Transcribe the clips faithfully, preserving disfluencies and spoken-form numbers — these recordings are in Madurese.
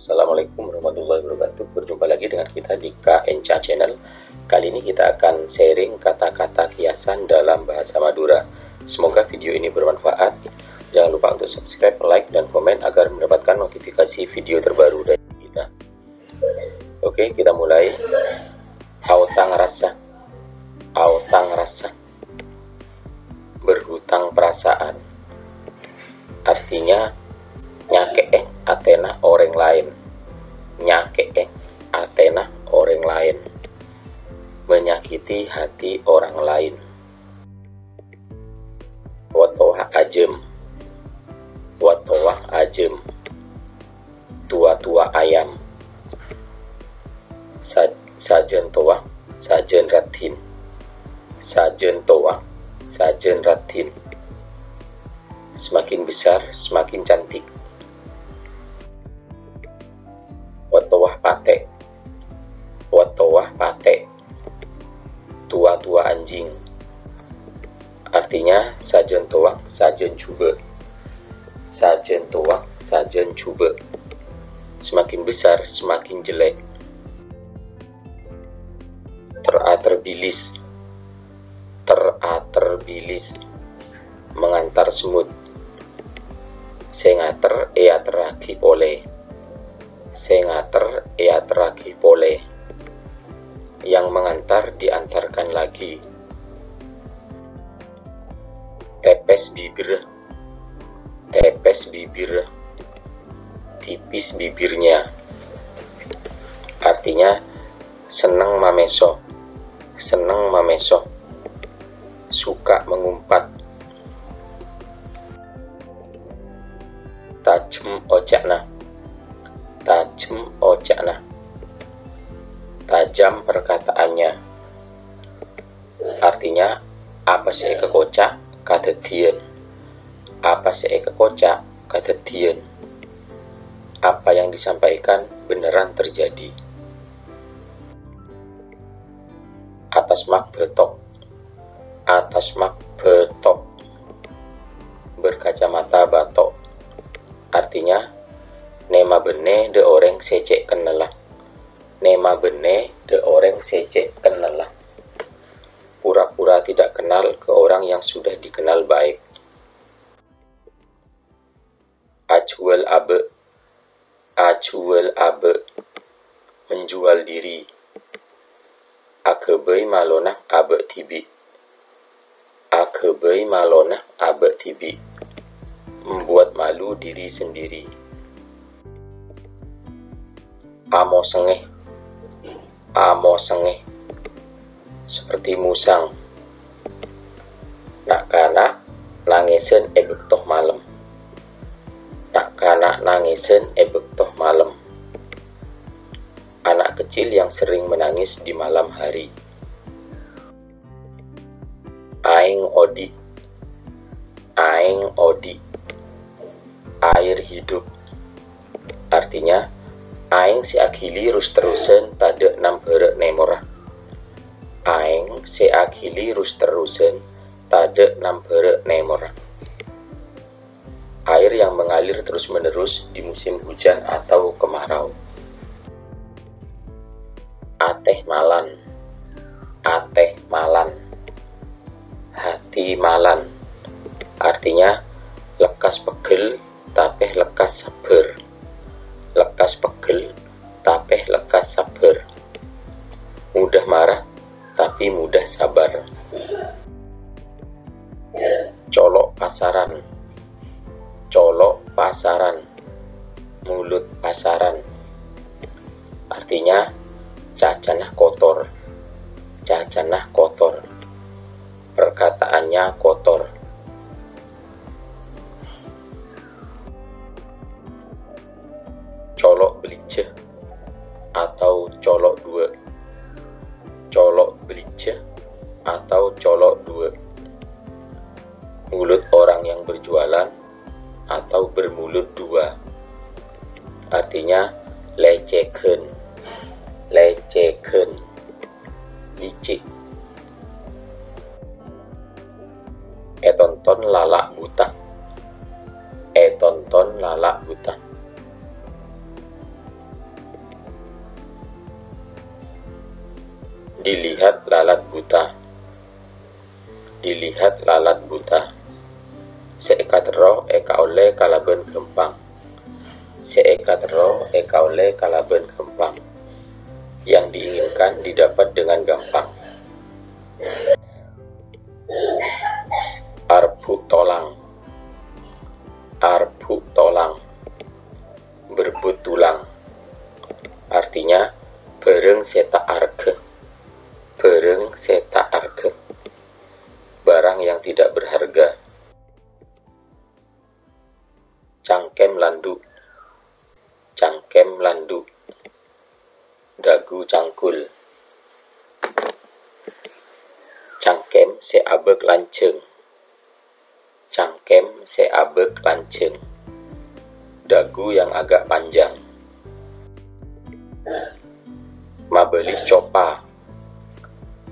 Assalamualaikum warahmatullahi wabarakatuh. Berjumpa lagi dengan kita di K N C Channel. Kali ini kita akan sharing kata-kata kiasan dalam bahasa Madura. Semoga video ini bermanfaat. Jangan lupa untuk subscribe, like, dan komen agar mendapatkan notifikasi video terbaru dari kita. Oke, kita mulai. Aotang rasa. Aotang rasa. Berhutang perasaan. Artinya, nyake'è atèna orèng laèn. Nyake'è atèna orèng laèn. Menyakiti hati orang lain. Wât-towah ajâm. Wât-towah ajâm. Tua-tua ayam. Sa-, sajân towa, sajân raddhin. Sajân towa, sajân raddhin. Semakin besar, semakin cantik. Wât-towah patè'. Wât-towah patè'. Tua-tua anjing. Artinya, sajân towa, sajân jhubâ'. Sajân towa, sajân jhubâ'. Semakin besar, semakin jelek. Ter-ater bilis. Ter-ater bilis. Mengantar semut. Sè ngater èaterraghi polè. Sè ngater èaterraghi polè. Yang mengantar diantarkan lagi. Tèpès bibir. Tèpès bibir. Tipis bibirnya. Artinya, seneng mamèso. Seneng mamèso. Suka mengumpat. Tajhem oca'na. Tajhem oca'na. Tajam perkataannya. Artinya, apa sè èkakoca' kadhâddhiyân. Apa sè èkakoca' kadhâddhiyân. Apa yang disampaikan beneran terjadi. Atasmak bâto'. Atasmak bâto'. Berkacamata batok. Artinya, nèma bânnè dâ' orèng sè cè' kennella. Nèma bânnè dâ' orèng sè cè' kennella. Pura-pura tidak kenal ke orang yang sudah dikenal baik. Ajhuwâl abâ'. Ajhuwâl abâ'. Menjual diri. Aghâbây malona abâ' dhibi'. Aghâbây malona abâ' dhibi'. Membuat malu diri sendiri. Amosengngè. Amosengngè. Seperti musang. Na'-kana' nangèsân è bâkto malem. Na'-kana' nangèsân è bâkto malem. Anak kecil yang sering menangis di malam hari. Aèng odi'. Aèng odi'. Air hidup. Artinya, aèng sè aghili rus-terrosân tadâ' nambhârâ' nèmorra. Aèng sè aghili rus-terrosân tadâ' nambhârâ' nèmorra. Air yang mengalir terus-menerus di musim hujan atau kemarau. Atè malan. Atè malan. Hati malan. Artinya, lekkas peggel, tapè lekkas sabbhâr. Lekkas peggel, tapè lekkas sabbhâr. Mudah marah, tapi mudah sabar. Colo' pasaran. Colo' pasaran. Mulut pasaran. Artinya, cacana kotor. Cacana kotor. Perkataannya kotor. Colo' belijjhâ atau colo' duwâ'. Colo' belijjhâ atau colo' duwâ'. Mulut orang yang berjualan atau bermulut dua. Artinya, lècèghân. Lècèghân. Licik. Ètonton lala' buta. Ètonton lala' buta. Dilihat lalat buta. Dilihat lalat buta. Sè èkaterro èkaollè kalabân ghâmpang. Sè èkaterro èkaollè kalabân ghâmpang. Yang diinginkan didapat dengan gampang. Arbhu' tolang. Arbhu' tolang. Berebut tulang. Artinya, bhârâng sè ta' arghâ. Bhârâng sè ta' arghâ. Barang yang tidak berharga. Cangkèm landhu'. Cangkèm landhu'. Dhâghu cangkul. Cangkèm sè abâk lanjhâng. Cangkèm sè abâk lanjhâng. Dhâghu yang agak panjang. Mabâli copa.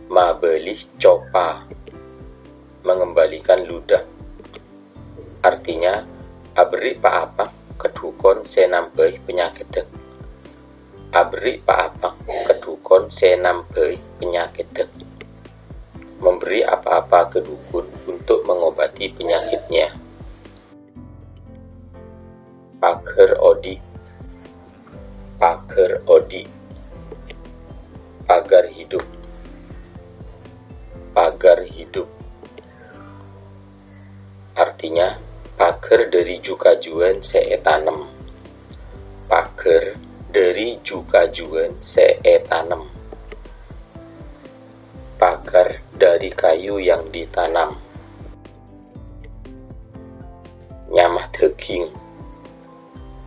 Mabâli copa. Mengembalikan ludah. Artinya, aberri' pa-apa ka dhukon sè nambhâi panyakèddhâ. Aberri' pa-apa ka dhukon sè nambhâi panyakèddhâ. Memberi apa-apa ke dukun untuk mengobati penyakitnya. Paghâr odi'. Paghâr odi'. Pagar hidup. Pagar hidup. Artinya, paghâr dhâri ju-kajuwân sè ètanem. Paghâr dhâri ju-kajuwân sè ètanem. Pagar dari kayu yang ditanam. Nyama dhâghing.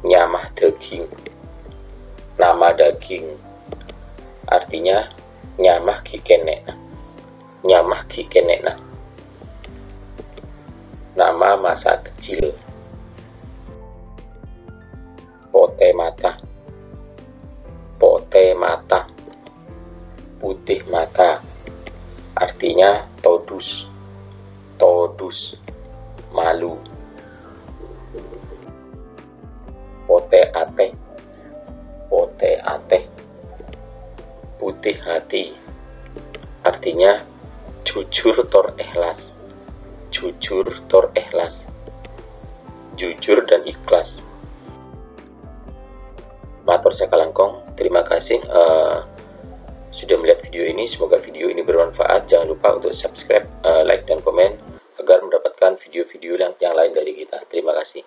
Nyama dhâghing. Nama daging. Artinya, nyama ghi' kènè'na. Nyama ghi' kènè'na. Nama masa kecil. Potè mata. Potè mata. Putih mata. Artinya todus. Todus. Malu. Potè atè. Potè atè. Putih hati. Artinya jujur tor ikhlas. Jujur tor ikhlas. Jujur dan ikhlas. Mator sakalangkong, terima kasih, eh, sudah melihat video ini. Semoga video ini bermanfaat. Jangan lupa untuk subscribe, eh, like, dan komen agar mendapatkan video-video yang, yang lain dari kita. Terima kasih.